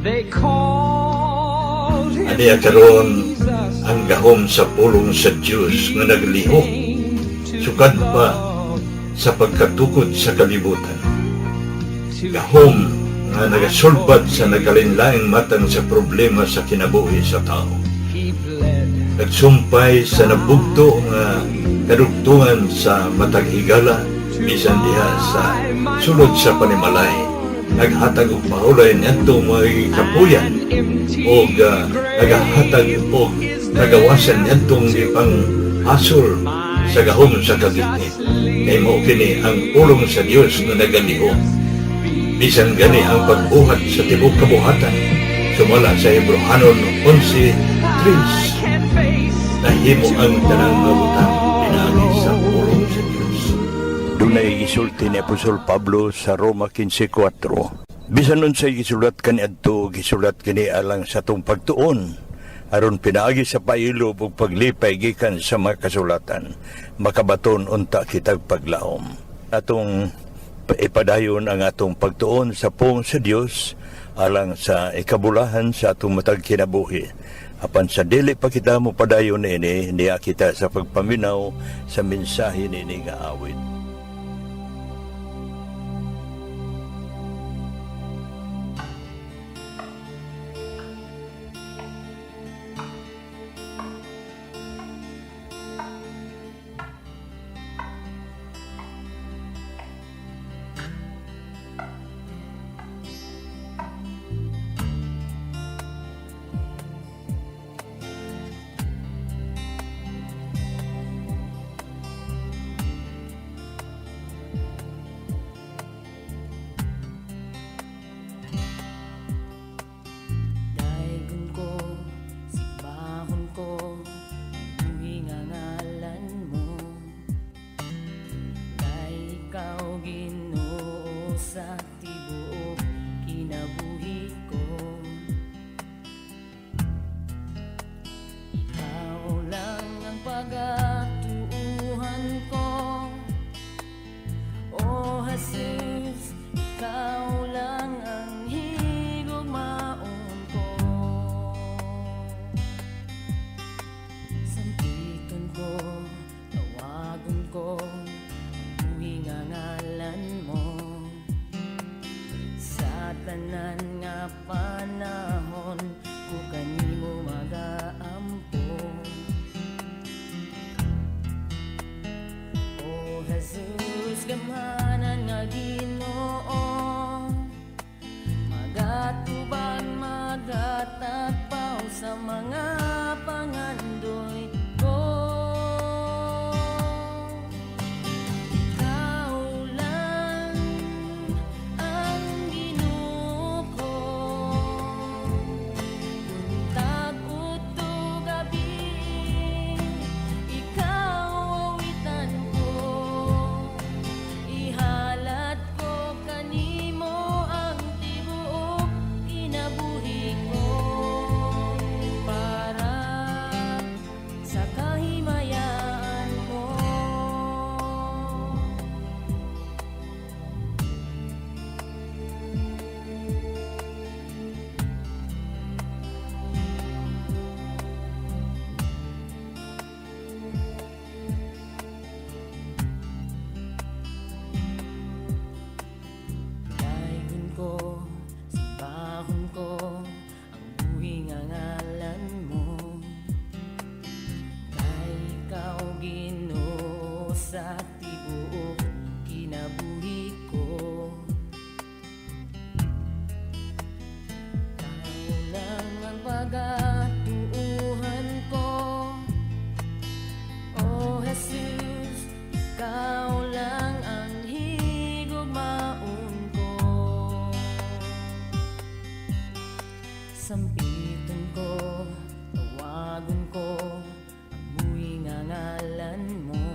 They called him Aniya karon Jesus. ang gahom sa pulong sa Dios nga naglihok sukad pa sa pagkatukod sa kalibutan. Gahom nga nagasulbad sa nagkalainlaing matang sa problema sa kinabuhi sa tao. He bled. Nagsumpay sa nabugto nga kadugtungan sa matag higala bisan diha sa sulod sa panimalay. Naghatag og pahulay niadto mga kapuyan og nagahatag og kagawasan niadtong gipang hasol sa gahom sa kagitnit. Kay mao kini ang pulong sa Dios nga nagalihok. Bisan gani ang pagbuhat sa tibuok kabuhatan, sumala sa Hebrohanon 11:3, Can face nahimo ang tanang mga butang pinaagi sa pulong sa Dios. Dunay gisulti ni Apostol Pablo sa Roma 15:4. Bisan unsay gisulat kaniadto, gisulat kini alang sa atong pagtuon, aron pinaagi sa pailob ug paglipay gikan sa mga kasulatan, makabaton unta kitag paglaom. Atong ipadayon ang atong pagtuon sa pulong sa Dios alang sa ikabulahan sa atong matag kinabuhi. Apan sa dili pa kita mo padayon ini, niya kita sa pagpaminaw sa mensahe niini nga awit. Daygon ko, simbahon ko, buhi nga ngalan mo. Kay ikaw Ginoo sa tibuok kinabuhi ko. Ikaw lang ang pagatuuhan ko. O Jesus, ikaw lang ang higugmaon ko. Sampiton ko, tawagon ko, buhi nga ngalan mo. Sa tanan nga panahon, ko kanimo magaampo. O Jesus, gamhanan nga Ginoo, magatubag, magatagpaw sa mga pangandoy ko. Ikaw lang ang Ginoo ko. Buntag udto gabi, ikaw awitan ko. Ihalat ko kanimo ang tibuok kinabuhi ko para sa kahimayaan mo. Daygon ko, simbahon ko, ang buhi nga ngalan mo. Kay ikaw Ginoo sa tibuok kinabuhi ko. Ikaw lang ang pagatuuhan ko. O Jesus, ikaw lang ang higugmaon ko. Sampiton ko, tawagon ko, ang buhi nga ngalan mo.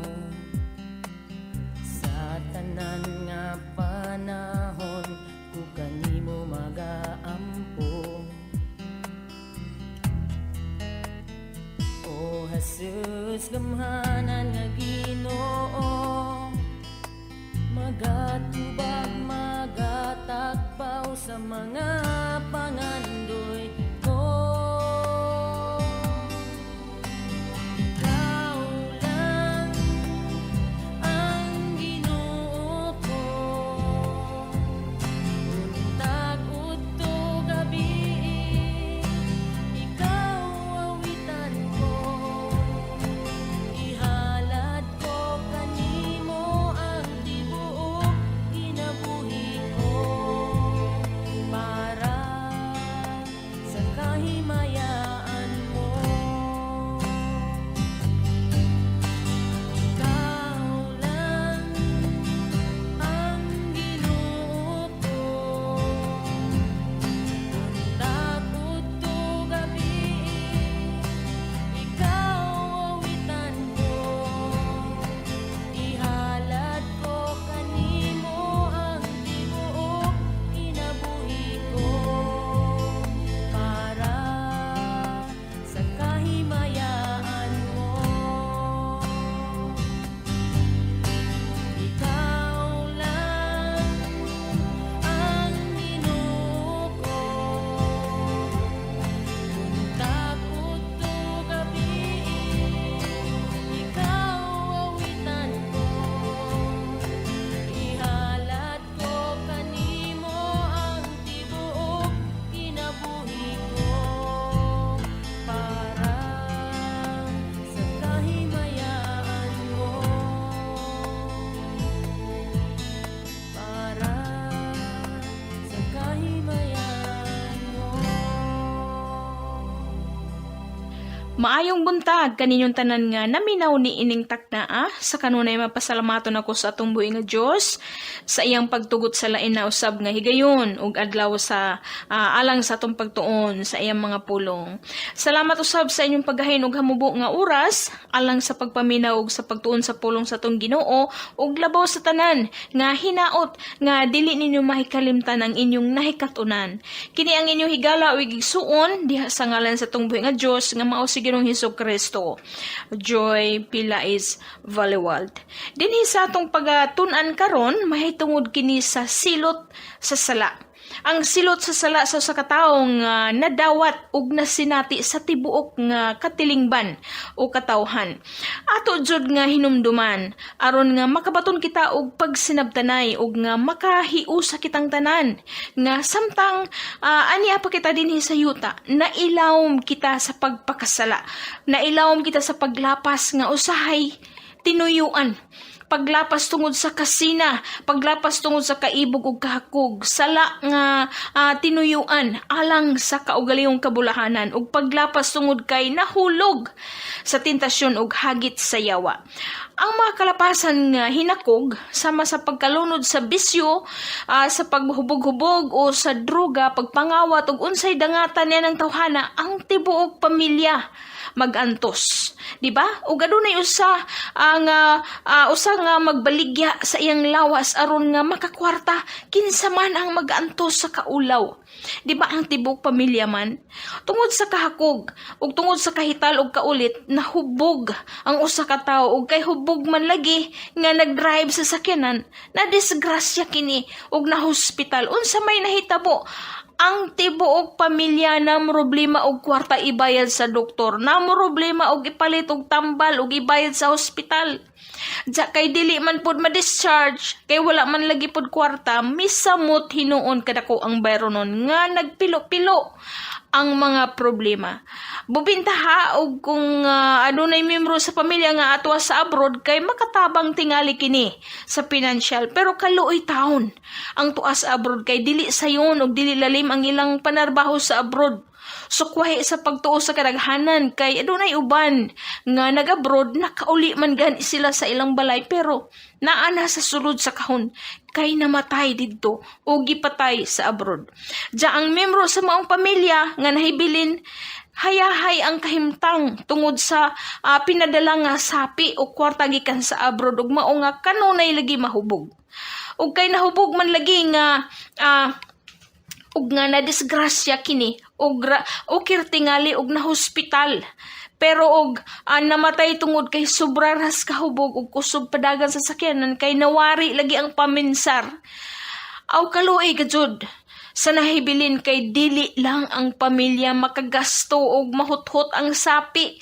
Sa tanan nga panahon, ko kanimo magaampo. O Jesus, gamhanan nga Ginoo, magatubag, magatagpaw sa mga Pangandoy ko. Ikaw lang ang Ginoo ko. Buntag udto gabi, ikaw awitan ko. Ihalad ko kanimo ang tibuok kinabuhi ko para sa kahimayaan mo. Ikaw lang ang Ginoo ko. Buntag udto gabi, ikaw awitan ko. Ihalad ko kanimo ang tibuok kinabuhi ko para sa kahimayaan mo. Ikaw lang ang Ginoo ko. Buntag udto gabi, ikaw awitan ko. Ihalad ko kanimo ang tibuok kinabuhi ko para sa kahimayaan mo, para sa kahimayaan mo. Maayong buntag kaninyong tanan nga naminaw ni ining taknaa. Sa kanunay mapasalamaton ako sa atong buhi nga Dios sa iyang pagtugot sa lain na usab nga higayon ug adlaw sa alang sa atong pagtuon sa iyang mga pulong. Salamat usab sa inyong paggahin ug hamubo nga oras alang sa pagpaminaw ug sa pagtuon sa pulong sa atong Ginoo ug labaw sa tanan nga hinaot nga dili ninyo mahikalimtan ang inyong nahikat-unan. Kini ang inyong higala o igsuon diha sa ngalan sa atong buhi nga Dios nga mao si Ginoong Hesus Kristo. Joy Pilais Valewald. Dinhi sa atong pagatun-an karon, mahitungod kini sa silot sa sala. Ang silot sa sala sa usa ka tawo nga nadawat ug nasinati sa tibuok nga katilingban o katawhan. Ato jud nga hinumduman aron nga makabaton kita og pagsinabtanay ug nga makahiusa kitang tanan nga samtang ania pa kita dinhi sa yuta, nailawom kita sa pagpakasala, nailawom kita sa paglapas nga usahay tinuyuan, paglapas tungod sa kasina, paglapas tungod sa kaibog ug kahakog, sala nga tinuyuan alang sa kaugalingong kabulahanan, ug paglapas tungod kay nahulog sa tentasyon ug hagit sa yawa. Ang mga kalapasan nga hinakog sama sa pagkalunod sa bisyo, sa paghubog-hubog o sa droga, pagpangawat ug unsay dangatan niya ng tawhana, ang tibuok pamilya magantos, di ba? Ug adunay usa ang usa nga magbaligya sa iyang lawas aron nga makakwarta, kinsa man ang magantos sa kaulaw? Di ba ang tibuok pamilya man? Tungod sa kahakog ug tungod sa kahital ug kaulit, nahubog ang usa ka tawo, ug kay hubog man lagi nga nagdrive sa sakyanan, na disgrasya kini ug nahospital. Unsa may nahitabo? Ang tibuok pamilya na problema og kwarta ibayad sa doktor, na problema og ipalit og tambal ug ibayad sa ospital. Diya kay dili man pod ma-discharge kay wala man lagi pod kwarta, misamot hinuon kadako ang bayronon nga nagpilo-pilo ang mga problema. Bubintaha og kung adunay membro sa pamilya nga atwa sa abroad kay makatabang tingali kini sa financial, pero kaluoy taon ang tuas sa abroad kay dili sayon og dili lalim ang ilang panarbaho sa abroad. Sukwahi sa pagtuo sa kadaghanan kay adunay uban nga nag-abroad, nakauli man gani sila sa ilang balay, pero naa na sa sulod sa kahon kay namatay didto o gipatay sa abroad. Diya ang membro sa maong pamilya nga nahibilin, hayahay ang kahimtang tungod sa pinadala nga sapi o kwarta gikan sa abroad, ug mao nga kanunay lagi mahubog. Ug kay nahubog man lagi nga ug nga nadisgrasya kini og ukir tingali og nahospital, pero og namatay tungod kay sobra ras kahubog ug kusog padagan sa sakyanan kay nawari lagi ang paminsar. Aw, kaluoy ka jud. Sa nahibilin kay dili lang ang pamilya makagasto og mahuthot ang sapi,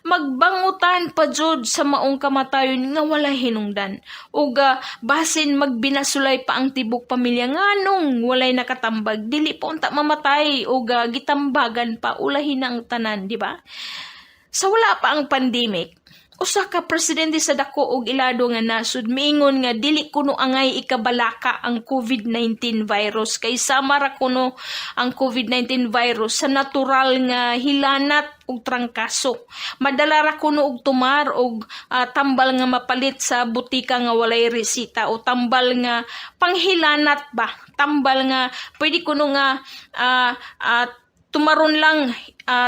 magbangutan pa jud sa maong kamatayon nga walay hinungdan. Ug basin magbinasulay pa ang tibok pamilya nganong walay nakatambag, dili pa unta mamatay ug gitambagan pa, ulahin na ang tanan, di ba? Sa wala pa ang pandemic, usa ka presidente sa dako og ilado nga nasod miingon nga dili kuno angay ikabalaka ang COVID-19 virus kay sama ra kuno ang COVID-19 virus sa natural nga hilanat ug trangkaso. Madala ra kuno og tumar og tambal nga mapalit sa butika nga walay resita o tambal nga panghilanat ba, tambal nga pwede kuno nga tumaron lang,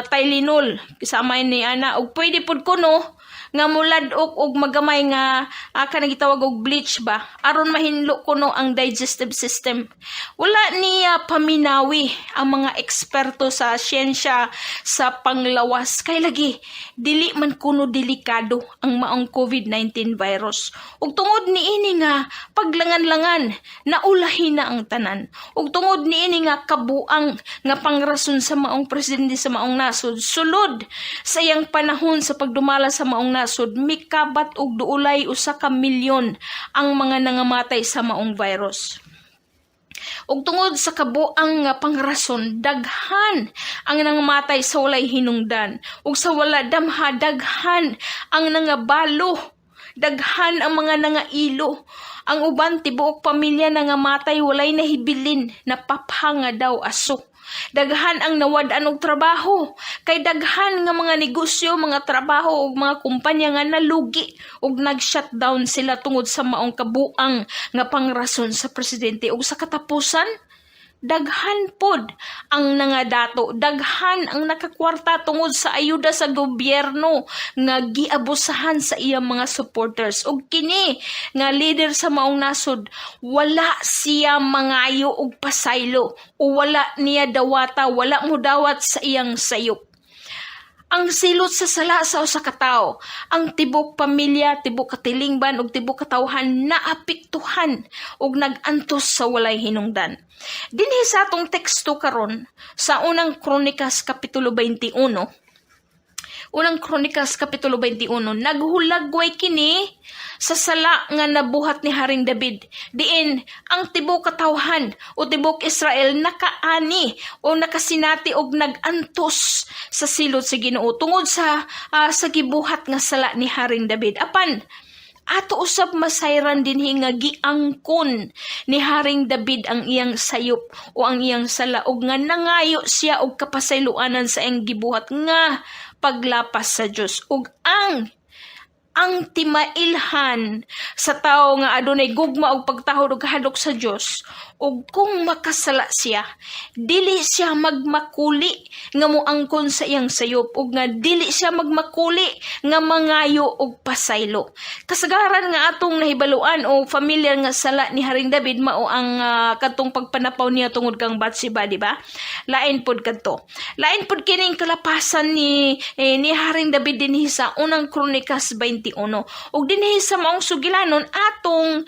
Tylenol sama ni ana, og pwede pud kuno nga mulad-ok og magamay nga kanang gitawag og bleach ba aron mahinlo kuno ang digestive system. Wala niya paminawi ang mga eksperto sa siyensya sa panglawas kay lagi dili man kuno delikado ang maong COVID-19 virus. Ug tungod niini nga paglangan-langan, naulahi na ang tanan. Ug tungod niini nga kabuang nga pangrason sa maong presidente sa maong nasod, sulod sa iyang panahon sa pagdumala sa maong nasod, mikabat og duolay 1 ka milyon ang mga nangamatay sa maong virus. Ug tungod sa kabuang nga pangrason, daghan ang nangamatay sa walay hinungdan. Ug sa wala damha, daghan ang nangabalo. Daghan ang mga nangailo. Ang uban, tibuok pamilya nangamatay, walay nahibilin, napapanga daw aso. Daghan ang nawad-an og trabaho kay daghan nga mga negosyo, mga trabaho ug mga kumpanya nga nalugi ug nag-shutdown sila tungod sa maong kabuang nga pangrason sa presidente. Ug sa katapusan, daghan pod ang nangadato, daghan ang nakakwarta tungod sa ayuda sa gobyerno nga giabusahan sa iyang mga supporters. Ug kini nga leader sa maong nasod, wala siya mangayo og pasaylo o wala niya dawata, wala mo dawat sa iyang sayop. Ang silot sa sala sa usa ka tawo, ang tibok pamilya, tibok katilingban ug tibok katawhan naapektuhan ug nag-antos sa walay hinungdan. Dinhi sa atong teksto karon sa Unang Kronikas kapitulo 21, Unang Kronikas kapitulo 21, naghulagway kini sa sala nga nabuhat ni Haring David. Diin ang tibok katawhan o tibok Israel nakaani o nakasinati og nag-antos sa silot sa Ginoo tungod sa gibuhat nga sala ni Haring David. Apan ato usab masayran dinhi nga giangkon ni Haring David ang iyang sayop o ang iyang sala ug nga nangayo siya og kapasayloanan sa iyang gibuhat nga paglapas sa Dios. Ug ang timailhan sa tawo nga adunay gugma og pagtahod og kahadlok sa Dios, ug kung makasala siya, dili siya magmakuli nga moangkon sa iyang sayop ug nga dili siya magmakuli nga mangayo og pasaylo. Kasagaran nga atong nahibaluan o familiar nga sala ni Haring David mao ang kadtong pagpanapaw niya tungod kang Bathsheba, di ba? Lain pod kadto. Lain pod kining kalapasan ni Haring David dinhi sa Unang Kronikas 21. Ug dinhi sa maong sugilanon, atong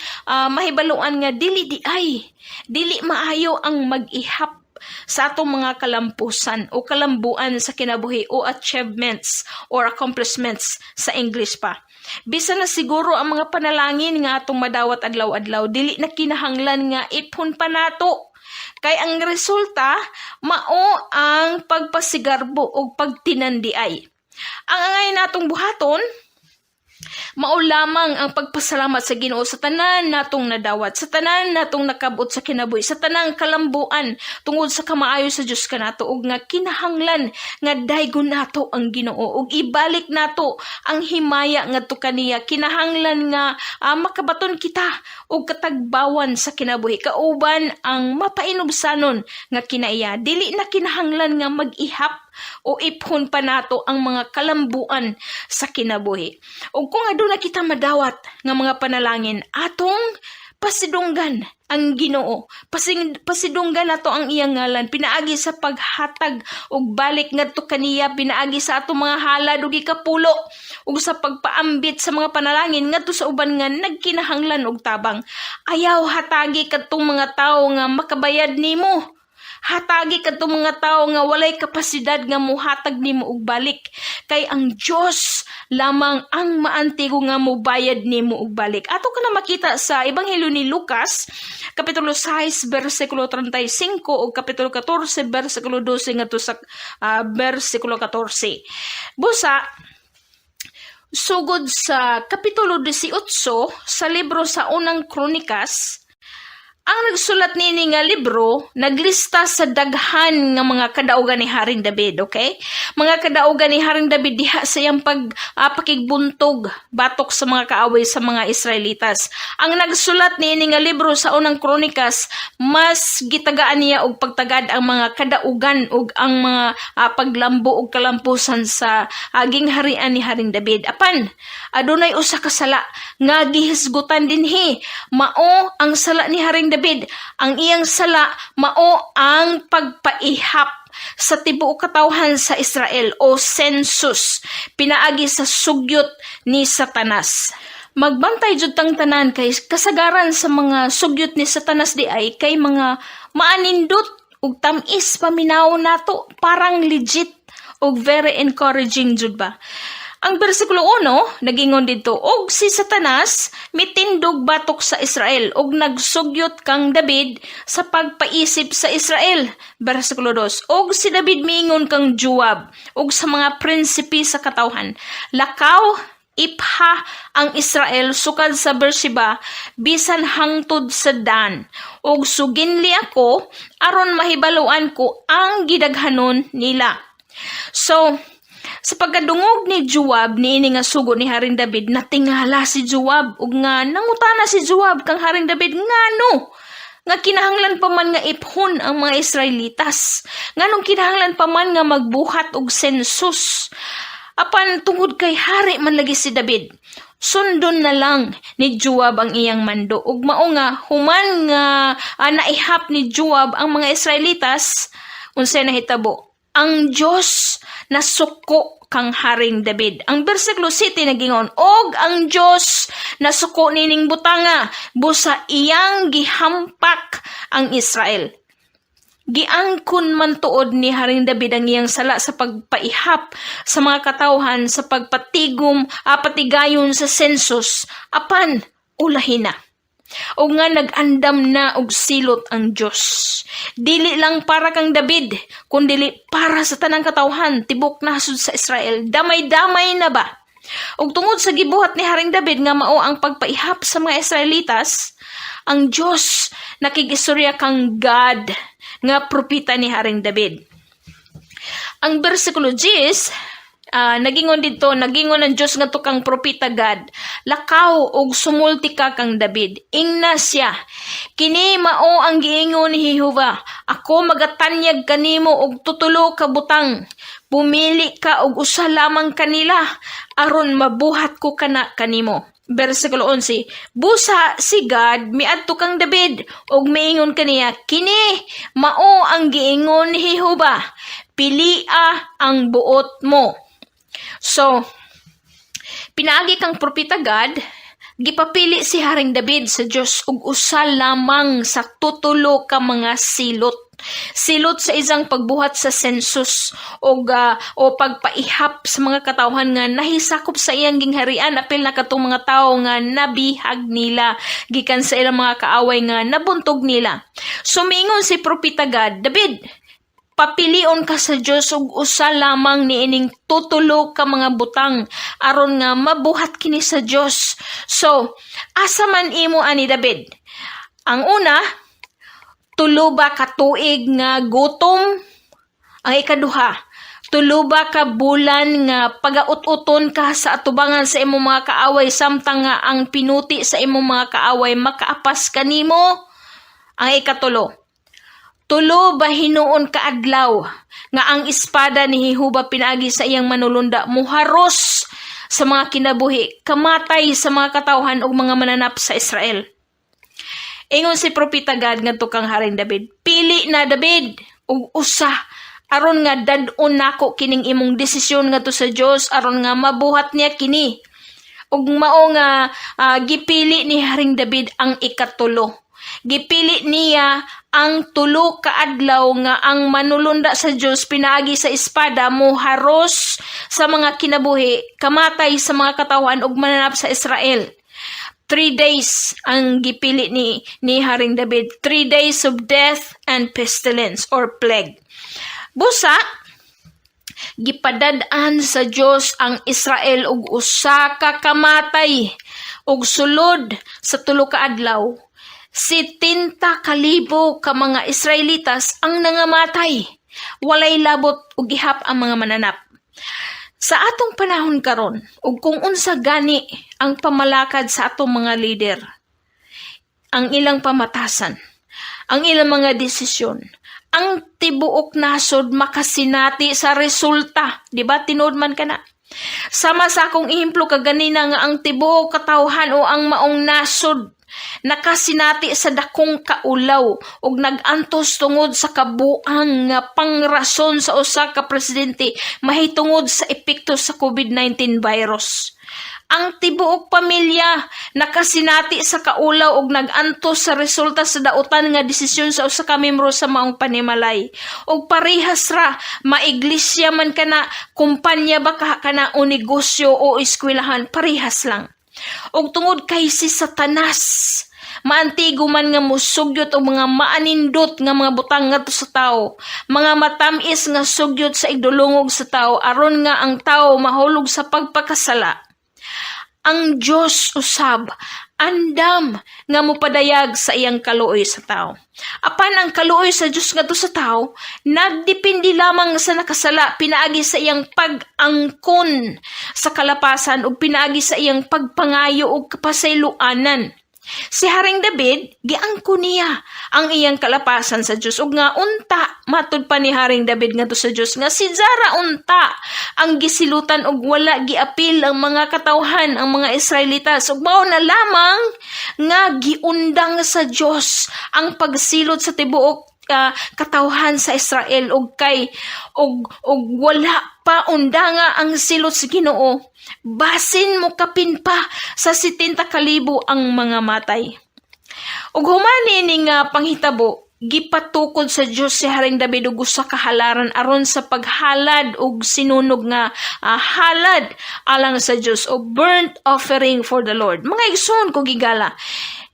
mahibaluan nga dili di ay dili maayo ang mag-ihap sa atong mga kalampusan o kalambuan sa kinabuhi o achievements or accomplishments sa English pa. Bisan na siguro ang mga panalangin nga atong madawat adlaw-adlaw, dili na kinahanglan nga iphon pa nato. Kay ang resulta, mao ang pagpasigarbo o pagtinandiay. Ang angay natong buhaton, mao lamang ang pagpasalamat sa Ginoo sa tanan natong nadawat, sa tanan natong nakabot sa kinabuhi, sa tanang kalambuan tungod sa kamaayo sa Dios kanato, ug nga kinahanglan nga daygon nato ang Ginoo ug ibalik nato ang himaya ngadto kaniya. Kinahanglan nga makabaton kita og katagbawan sa kinabuhi kauban ang mapainubsanon nga kinaiya. Dili na kinahanglan nga mag-ihap o iphon pa nato ang mga kalambuan sa kinabuhi. Ug kung aduna kita madawat nga mga panalangin, atong pasidunggan ang Ginoo. Pasidunggan nato ang iyang ngalan pinaagi sa paghatag og balik ngadto kaniya, pinaagi sa atong mga halad ug ikapulo ug sa pagpaambit sa mga panalangin ngadto sa uban nga nagkinahanglan og tabang. Ayaw hatagi kadtong mga tawo nga makabayad nimo. Hatagi kadtong mga tawo nga walay kapasidad nga muhatag nimo og balik, kay ang Dios lamang ang maantigo nga mobayad nimo og balik. Ato ka na makita sa Ebanghelyo ni Lucas kapitulo 6 bersikulo 35 ug kapitulo 14 bersikulo 12 ngadto sa bersikulo 14. Busa sugod sa kapitulo 18 sa libro sa Unang Kronikas, ang nagsulat niini nga libro naglista sa daghan nga mga kadaugan ni Haring David, okay? Mga kadaugan ni Haring David diha sa iyang pag pakigbuntok batok sa mga kaaway sa mga Israelitas. Ang nagsulat niini nga libro sa Unang Kronikas, mas gitagaan niya og pagtagad ang mga kadaugan ug ang mga paglambo ug kalampusan sa aging harian ni Haring David. Apan adunay usa ka sala nga gihisgutan dinhi. Mao ang sala ni Haring David. Ang iyang sala mao ang pagpaihap sa tibuok katawhan sa Israel o census pinaagi sa sugyot ni Satanas. Magbantay jud tang tanan kay kasagaran sa mga sugyot ni Satanas di ay kay mga maanindot ug tam-is paminaw nato, parang legit ug very encouraging jud ba. Ang bersikulo 1 nagingon didto, "Og si Satanas mitindog batok sa Israel ug nagsugyot kang David sa pagpaisip sa Israel." Bersikulo 2, "Og si David miingon kang Joab ug sa mga prinsipe sa katawhan, 'Lakaw, ipha ang Israel sukad sa Beersheba bisan hangtod sa Dan, ug suginli ako aron mahibaluan ko ang gidaghanon nila.'" So, sa pagkadungog ni Joab niini nga sugo ni Haring David, natingala si Joab ug nga nangutana si Joab kang Haring David ngano nga kinahanglan pa man nga iphon ang mga Israelitas? Nganong kinahanglan pa man nga magbuhat og census? Apan tungod kay hari man lagi si David, sundon na lang ni Joab ang iyang mando. Ug mao nga human nga naihap ni Joab ang mga Israelitas, unsay nahitabo? Ang Dios nasuko kang Haring David. Ang bersikulo 7 nagingon, "Og ang Dios nasuko nining butanga, busa iyang gihampak ang Israel." Giangkon man tuod ni Haring David ang iyang sala sa pagpaihap sa mga katawhan sa pagpatigom patigayon sa census, apan ulahi na. O nga nag-andam na og silot ang Dios. Dili lang para kang David, kundili para sa tanang katawhan tibok nasod sa Israel. Damay-damay na ba? Ug tungod sa gibuhat ni Haring David nga mao ang pagpaihap sa mga Israelitas, ang Dios nakigistorya kang Gad nga propeta ni Haring David. Ang bersikulo 10, nagingon didto, nagingon ang Dios ngadto kang propeta Gad, "Lakaw og sumulti ka kang David. Ingna siya, 'Kini mao ang giingon ni Jehova: Ako magatanyag kanimo og tutulo ka butang. Pumili ka og usa lamang kanila aron mabuhat ko kana kanimo.'" Bersikulo 11, busa si Gad miadto kang David ug miingon kaniya, "Kini mao ang giingon ni Jehova: Pilia ang buot mo." So, pinaagi kang propeta Gad, gipapili si Haring David sa Dios og usa lamang sa tutulo ka mga silot. Silot sa isang pagbuhat sa census og o pagpaihap sa mga katawhan nga nahisakop sa iyang gingharian, apil na katong mga tawo nga nabihag nila gikan sa ilang mga kaaway nga nabuntog nila. Sumingon si propeta Gad, "David, papilion ka sa Dios og usa lamang niining tutulo ka mga butang aron nga mabuhat kini sa Dios. So, asa man imo ani, David? Ang una, 3 ba ka tuig nga gutom? Ang ikaduha, 3 ba ka bulan nga pagaut-uton ka sa atubangan sa imong mga kaaway samtang nga ang pinuti sa imong mga kaaway makaapas kanimo? Ang ikatulo, 3 ba hinuon ka adlaw nga ang espada ni Jehova pinaagi sa iyang manulunda muharos sa mga kinabuhi, kamatay sa mga katawhan ug mga mananap sa Israel?" Ingon si Propeta Gad ngadto kang Haring David, "Pili na, David, og usa aron nga dad-on nako kining imong desisyon ngadto sa Dios aron nga mabuhat niya kini." Ug mao nga gipili ni Haring David ang ikatulo. Gipili niya ang 3 ka adlaw nga ang manulunda sa Dios pinaagi sa espada moharos sa mga kinabuhi, kamatay sa mga katawhan ug mananap sa Israel. 3 days ang gipili ni Haring David. 3 days of death and pestilence or plague. Busa, gipadad-an sa Dios ang Israel og usa ka kamatay ug sulod sa 3 ka adlaw, 70,000 ka mga Israelitas ang nangamatay. Walay labot ug gihap ang mga mananap. Sa atong panahon karon ug kung unsa gani ang pamalakad sa atong mga lider, ang ilang pamatasan, ang ilang mga desisyon, ang tibuok nasod makasinati sa resulta, di ba? Tinuod man kana. Sama sa akong ehemplo kaganina nga ang tibuok katawhan o ang maong nasod nakasinati sa dakong kaulaw ug nag-antos tungod sa kabuang nga pangrason sa usa ka presidente mahitungod sa epekto sa COVID-19 virus. Ang tibuok pamilya nakasinati sa kaulaw ug nag-antos sa resulta sa dautan nga desisyon sa usa ka membro sa maong panimalay. Ug parehas ra, maiglesia man kana, kumpanya ba ka kana o negosyo o eskwelahan, parehas lang. Ug tungod kay si Satanas, maantigo man nga musugyot og mga maanindot nga mga butang ngadto sa tao, mga matamis nga sugyot sa igdulungog sa tao aron nga ang tao mahulog sa pagpakasala. Ang Dios usab andam nga mopadayag sa iyang kaluoy sa tao. Apan ang kaluoy sa Dios ngadto sa tao nagdepende lamang sa nakasala pinaagi sa iyang pag-angkon sa kalapasan ug pinaagi sa iyang pagpangayo og kapasayloanan. Si Haring David, giangkon niya ang iyang kalapasan sa Dios ug nga unta matud pa ni Haring David ngadto sa Dios nga si Zara unta ang gisilutan og wala giapil ang mga katawhan, ang mga Israelitas, ug mao na lamang nga giundang sa Dios ang pagsilot sa tibuok katawhan sa Israel. Ug kay og wala pa undanga ang silot sa Ginoo, basin mo kapin pa sa 70,000 ang mga matay. Ug human ini nga panghitabo, gipatukod sa Dios si Haring David og usa ka halaran aron sa paghalad og sinunog nga halad alang sa Dios o burnt offering for the Lord. Mga igsoon kong higala,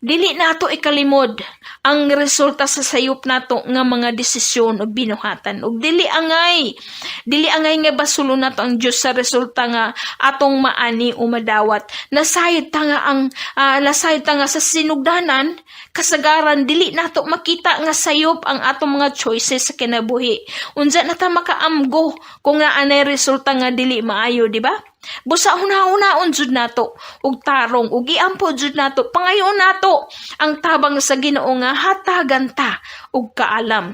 dili nato ikalimod ang resulta sa sayop nato nga mga desisyon ug binuhatan. Ug dili angay nga basulon nato ang Dios sa resulta nga atong maani o madawat. Nasayod ta nga sa sinugdanan, kasagaran dili nato makita nga sayop ang atong mga choices sa kinabuhi. Unsa na ta makaamgo kung naa nay resulta nga dili maayo, di ba? Busa huna-hunaon jud nato ug tarong ug giampo jud nato, pangayoon nato ang tabang sa Ginoo nga hatagan ta og kaalam.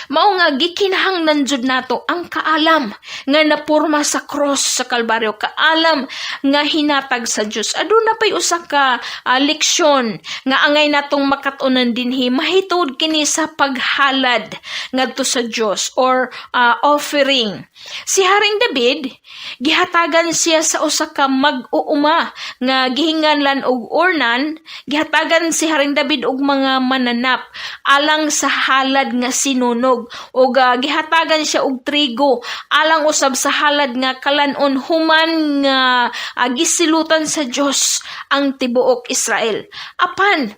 Mao nga gikinahanglan jud nato ang kaalam nga napurma sa cross sa Kalbaryo, kaalam nga hinatag sa Dios. Aduna pay usa ka leksyon nga angay natong makat-onan dinhi mahitungod kini sa paghalad ngadto sa Dios or offering. Si Haring David, gihatagan siya sa usa ka mag-uuma nga gihinganlan og Ornan. Gihatagan si Haring David og mga mananap alang sa halad nga sinunog ug gihatagan siya og trigo alang usab sa halad nga kalan-on human nga gisilutan sa Dios ang tibuok Israel. Apan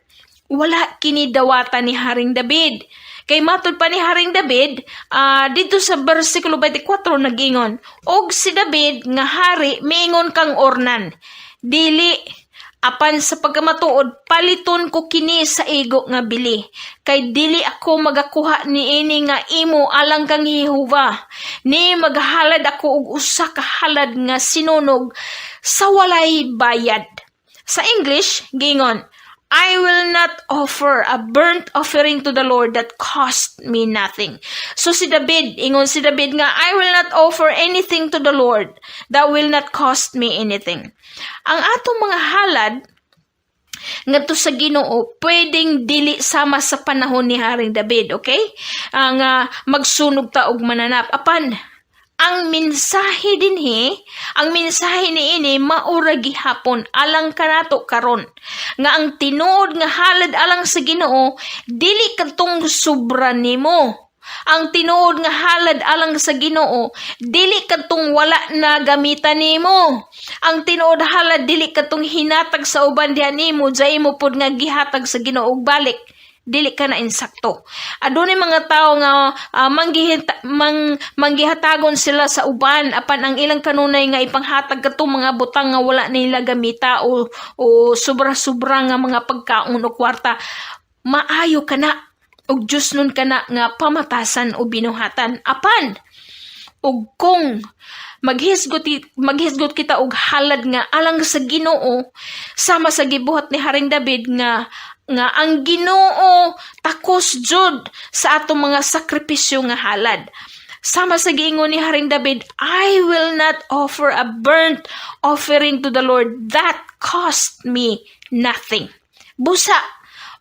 wala kini dawatan ni Haring David. Kay matud pa ni Haring David, dito sa versikulo 24 nagingon, "Og si David nga hari miingon kang Ornan, 'Dili, apan sa pagkamatuod paliton ko kini sa igo nga bili, kay dili ako magakuha niini nga imo alang kang Jehova, ni maghalad ako og usa ka halad nga sinunog sa walay bayad.'" Sa English, gingon, "I will not offer a burnt offering to the Lord that cost me nothing." So si David, ingon si David nga, "I will not offer anything to the Lord that will not cost me anything." Ang atong mga halad ngadto sa Ginoo pwedeng dili sama sa panahon ni Haring David, okay? Ang magsunog ta og mananap. Apan Ang mensahe dinhi, ang mensahe niini maura gihapon alang kanato karon nga ang tinuod nga halad alang sa Ginoo dili kadtong sobra nimo. Ang tinuod nga halad alang sa Ginoo dili kadtong wala na gamitan nimo. Ang tinuod halad dili kadtong hinatag sa uban diha nimo, dya imo pod nga gihatag sa Ginoo og balik, dili ka na insakto. Adunay mga tao nga manggihatagon sila sa uban, apan ang ilang kanunay nga ipanghatag katong mga butang nga wala nila gamita o sobra-sobra nga mga pagkaon o kwarta. Maayo kana og Diyos nun kana nga pamatasan o binuhatan. Apan ug kung maghisgot kita og halad nga alang sa Ginoo sama sa gibuhat ni Haring David nga ang Ginoo takos jud sa atong mga sakripisyo nga halad. Sama sa giingon ni Haring David, "I will not offer a burnt offering to the Lord that cost me nothing." Busa,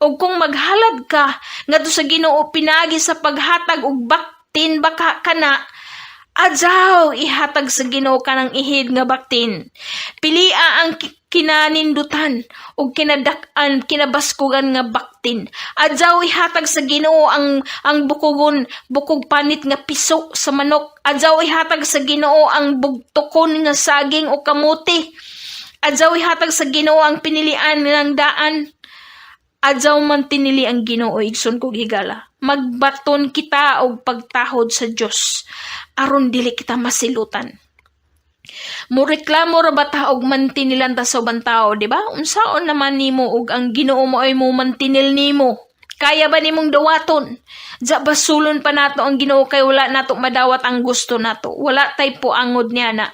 og kung maghalad ka ngadto sa Ginoo pinagi sa paghatag og baktin baka kana, adyaw ihatag sa Ginoo kanang ihid nga baktin. Pilia ang kinanindutan ug kinadak-an, kinabaskugan nga baktin. Adyaw ihatag sa Ginoo ang bukogon bukog panit nga piso sa manok. Adyaw ihatag sa Ginoo ang bugtokon nga saging o kamuti. Adyaw ihatag sa Ginoo ang pinilian ng daan. Adyaw man tinili ang Ginoo, igsoon kog higala. Magbaton kita og pagtahod sa Dios aron dili kita masilutan. Mo reklamo ra ba ta og mantinilan ta sa ubang tao, di ba? Unsaon naman nimo og ang Ginoo mo ay mo mantinil nimo? Kaya ba nimong dawaton? Diya basulon pa nato ang Ginoo kay wala nato madawat ang gusto nato? Wala tay puangod niya na.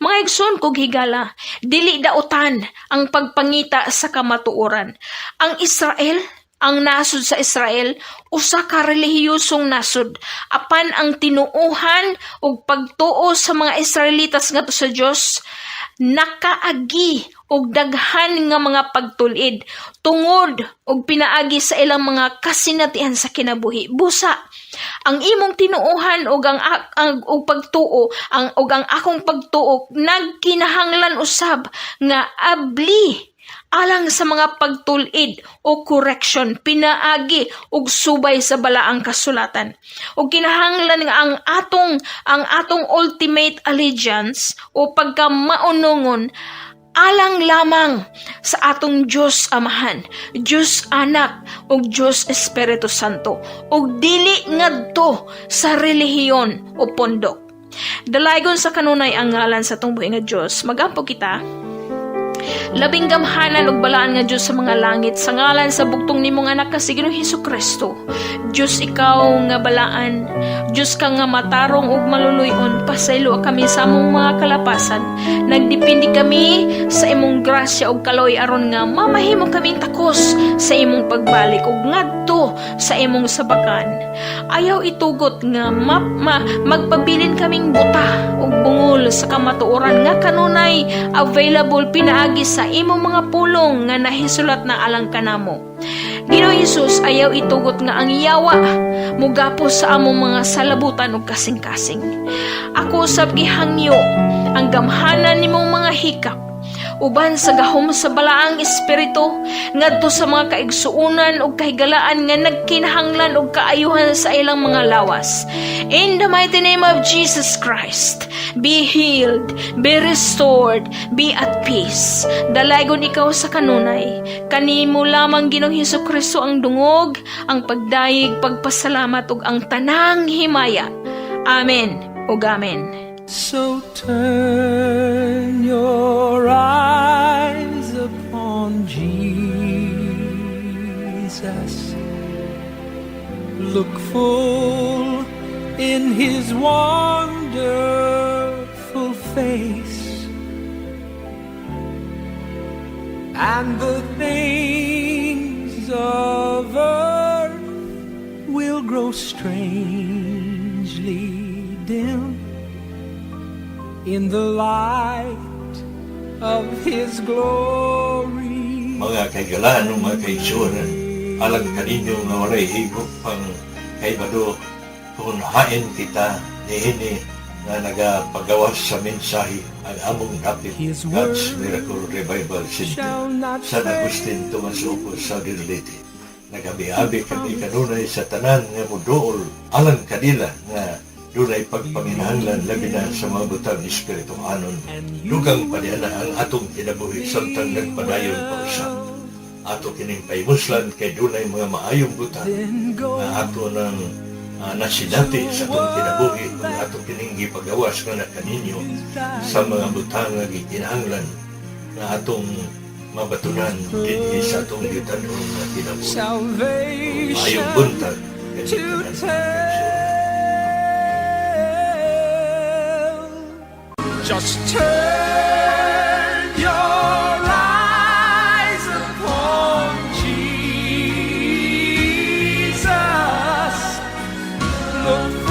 Mga igsoon kog higala, dili dautan ang pagpangita sa kamatuoran. Ang Israel, ang nasod sa Israel, usa ka relihiyosong nasod. Apan ang tinuohan ug pagtuo sa mga Israelitas ngadto sa Dios nakaagi og daghan nga mga pagtul-id tungod og pinaagi sa ilang mga kasinatian sa kinabuhi. Busa, ang imong tinuohan og ang og pagtuo ang og ang akong pagtuo nagkinahanglan usab nga abli alang sa mga pagtul-id o correction pinaagi og subay sa balaang kasulatan. Ug kinahanglan nga ang atong ultimate allegiance o pagkamaunongon alang lamang sa atong Dios Amahan, Dios Anak ug Dios Espiritu Santo ug dili ngadto sa relihiyon o pondok. Dalaygon sa kanunay ang ngalan sa atong buhi nga Dios. Magampo kita. Labing gamhanan ug balaan nga Dios sa mga langit, sa ngalan sa bugtong nimong anak nga si Ginoong Hesus Kristo. Dios, ikaw nga balaan, Dios ka nga matarong ug maluluy-on, pasaylo kami sa among mga kalapasan. Nagdepende kami sa imong grasya ug kaloy aron nga mamahimo kaming takos sa imong pagbalik ug ngadto sa imong sabakan. Ayaw itugot nga magpabilin kaming buta ug bungol sa kamatuoran nga kanunay available pinaagi sa imong mga pulong nga nahisulat na alang kanamo. Ginoo Hesus, ayaw itugot nga ang yawa mugapos sa among mga salabutan ug kasing-kasing. Ako usab gihangyo ang gamhanan nimong mga hikap uban sa gahom sa balaang espiritu ngadto sa mga kaigsuonan ug kahigalaan nga nagkinahanglan og kaayuhan sa ilang mga lawas. In the mighty name of Jesus Christ, be healed, be restored, be at peace. Dalaygon ikaw sa kanunay. Kanimo lamang, Ginoong Hesus Kristo, ang dungog, ang pagdayeg, pagpasalamat ug ang tanang himaya. Amen ug amen. So turn your eyes upon Jesus. Look full in his wonderful face, and the things of earth will grow strangely dim in the light of his glory. Mga kahigalaan ug mga kaigsuonan, alang kaninyo nga walay higop pang kaibado kung hain kita niini. Nga nagapagawas sa mensahe ang among dapit His God's word Miracle Revival Center, shall not San Agustin, Tomas Opos, Southern Leyte. Nagabi-abi kami kanunay sa tanan nga muduol alang kanila nga dunay pagpanginahanglan, labi na sa mga butang espirituhanon. Dugang pa niya na ang atong kinabuhi samtang nagpadayon pa usab. Ato kining pahimuslan kay dunay mga maayong butang nga ato nang nasinati sa atong kinabuhi kung ato kining gipagawas nga na kaninyo sa mga butang nga gikinahanglan nga atong mabatunan dinhi sa atong yutan-on nga kinabuhi. Salvation Maayong buntag to kaninyong tanan. tell. Just turn your eyes upon Jesus. Look